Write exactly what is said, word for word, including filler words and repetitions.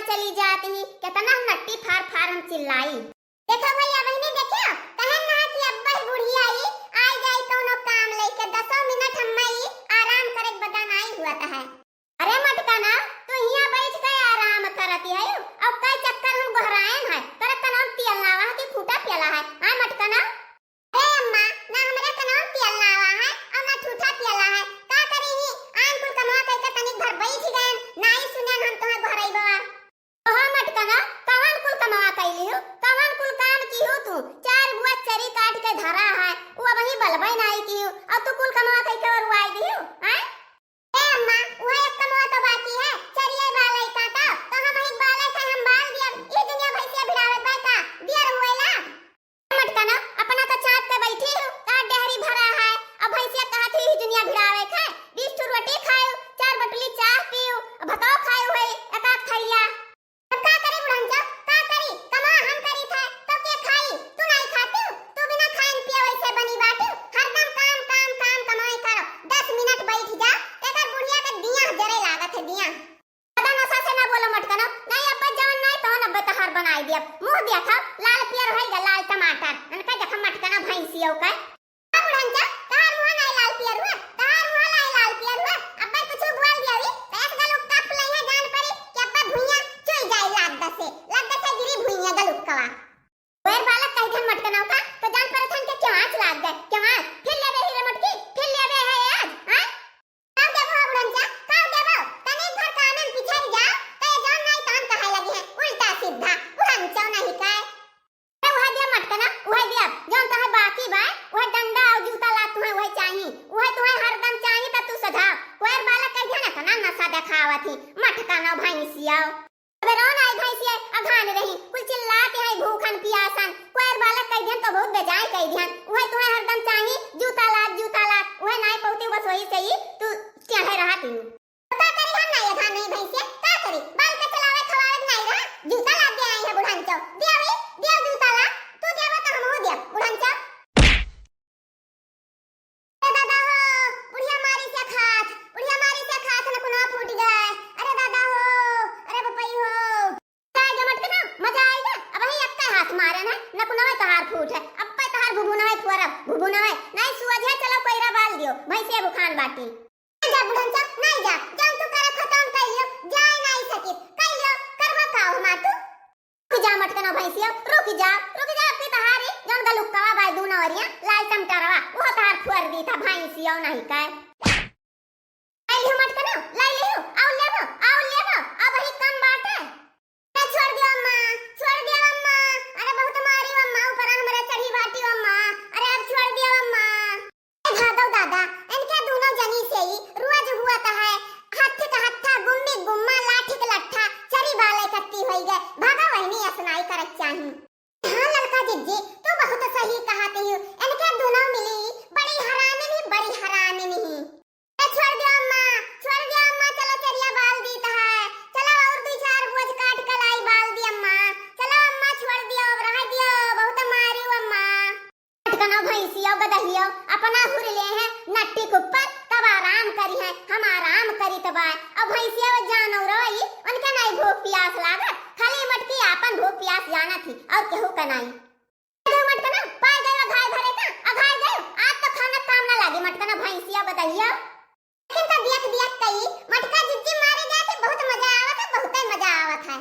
चली जाती ही, केतना हम नट्टी फार फार हम चिल्लाई। देखो भइया बहिनी, देखियो, कहन ना कि अब्बे बुढ़िया ई आइ जाई कउनो काम लइके, दसो मिनट हम्मे ई आराम करे के बता नाई हुआ त है। अरे मटकनउ, तू हियाँ बैठ के आराम करत है, अब कई चक्कर हम गोहराएन है, तोरे कनवा में तेल लावा है कि फूटा पियला है? आय मटकनउ। ए अम्मा, ना हमरे कनवा में तेल लावा है और ना ठूठा पियला है। का करी ही, आन कुल कमवा कइके तनिक भर बैठ गएन, नाई सुनेन हम तोहार गोहरइबा। ओहो मटकनउ, कवन कुल कमवा कइली हू? कवन कुल काम की हू तू? चार बुआ चरी काट के धरा है, उ अबहीं बलबे नाई की हू, और तू कुल कमवा कइके ओरुआई दी हू, हैं? ए अम्मा, उहे एक कमवा तो बाकी है, चरिये बालई का तो, तो हम एक बालई का हम बाल दिया, ई दुनिया भैंसिया भिड़ावत बा का, दियर हुएला? मटकनउ, अपना तो चाप के बैठी हू, का डेहरी भरा है, अब भैंसिया कहत ही दुनिया भिड़ावे खाए, बीस ठू रोटी खायू, चार बटली चाह पीयू, अब भतौ खायू है, एक आध थरिया। अब का करी बुढ़नचउ, का करी? कमवा हम करी थे, तो के खाई? तू नाई खाती? तू बिना खाइन पिए वैसे बनी बाटी? हरदम काम, काम, काम कमाई करो। दस मिनट बैठ जा, एकर बुढ़िया के दिया जरे लागत है, दिया। ज्यादा नशा से ना बोलो मटकनउ, नहीं अब्बे जवन नाई तवन अब्बे तहार बनाई दिया। मुँह देखा, लाल पियर होई गा, लाल टमाटर। अनका देखा मटकनउ भैंसियउ का। बुढ़नचउ, तहार मुँह नाई लाल पियर हुआ, तहार मुँह नाई लाल पियर हुआ। अब्बे कुछ बोल दिया भी, तो एक गल उक्का फुलई है जान परी कि अब्बे भुइया चुई जाई लाग दसे, लाग दसे गिरी भुइया गल उक्कवा। कोयर बालक कह दिहन मटकनउ का, तो जान परी थन के क्यों आँच लाग गए, क्यों आँच? फिर लेबे ही रे मटकी, फिर लेबे है आज, हाँ? का देबो बुढ़नचउ, का देबो? तनी घर का आनंद पिछड़ जाओ, तो ये जान नाई तान कहे लगी है, उल्टा सीधा, बुढ़नचउ नहीं कहे। अरे उहे दिया मटकनउ, उहे दिया, जौन तोहे बाकी बा, उहे डंडा और जूता लात तुहे उहे चाही, उहे तुहे हरदम चाही त तू सधाव। कोयर बालक कह दिया ना, तना नशा देखावत ही, मटकनउ भैंसियउ। अबे रौन आई भैंसिया, अघान रही, कुल चिल्लात है भूखन पियासन, कोयर बालक कह दिहन तो बहुत बेजाय कह दिहन, उहे तुहे हरदम चाही, जूता लात, जूता लात, उहे नाई पहुती बस वही से ही तू चाहे रहा तू। का करी हम नाई अघान नहीं भैंसिया, का करी? बाल के चलावे खवावे के नाई रहा, जूता लात दे आई है बुढ़नचउ। दिया भी, दिया जूता लात, तू देबो तो हमहू देब, बुढ़नचउ। अरे दादा हो, बुढ़िया मारी से खात, बुढ़िया मारी से खात नकुना फूट गए। अरे दादा हो, अरे बपई हो। का गे मटकनउ, मजा आइगा? अबहीं एक्के हाथ मारेन है, नकुनवे तहार फूट है, अब्बे तहार भुभुनवे फोरब, भुभुनवे। नाई सुअझे चलो कोयरा बाल दियो, भैंसिया भुखान बाटी। जा बुढ़नचउ, नाई जा, जौन तू करत हो तौन कइ लियो, जाए नाई सकित, कइ लियो, करबो का हो माँ तू? रुक जा मटकनउ भैंसिया, रुक जा, रुक जा, अबकी तहारी, जौन गलुक्कवा बाय दूनो ओरिया, लाल टमटरवा, उहो तहार फुअर दी था भैंसिया नहीं कइ। लाई लियो मटकनउ, लाई लियो, आउ लेबो, आउ लेबो, अबही कम बाटे। अरे छोड़ दियो अम्मा, छोड़ दियो अम्मा, अरे बहुत मारी अम्मा, ऊपर हमरा चढ़ी बाटी अम्मा, अरे अब छोड़ दियो अम्मा। ए भादव दादा, इनके दूनो जनी से ही रोज हुआ त है, हत्थ का हत्था, गुम्मी गुम्मा, लाठी का लट्ठा, चरी बाले कत्ती होई गए। भागा वहनी असनाई करक चाही। हाँ ललका जिज्जी, तू बहुत सही कहत ही, इनके दूनो मिली बड़ी हरामिन ही, बड़ी हरामिन ही। ए छोड़ दियो अम्मा, छोड़ दियो अम्मा, चलो चरिया बाल दीत है, चलो और दू चार बोझ काट के लाई बाल दी अम्मा, चलो अम्मा छोड़ दियो, अब रह दियो, बहुत मारियो अम्मा। मटकनउ भैंसियउ गदहियउ अपना हुरले हैं नट्टी के ऊपर, तब आराम करी हैं, हम आराम करी तब आए। अब भैंसियउ जानवर रही, उनके नाई भूख पियास लागत, खाली मटकी आपन भूख पियास जानत ही, और केहू का नाई। ए मटकनउ, पाए गयो घाय भरे का, अघाय गयो, आज तो खाना काम ना लागी मटकनउ भैंसियउ गदहियउ। लेकिन तो दियक दियक कई, मटका जिज्जी मारे जात है, बहुत मजा आवत है, बहुते मजा आवत है।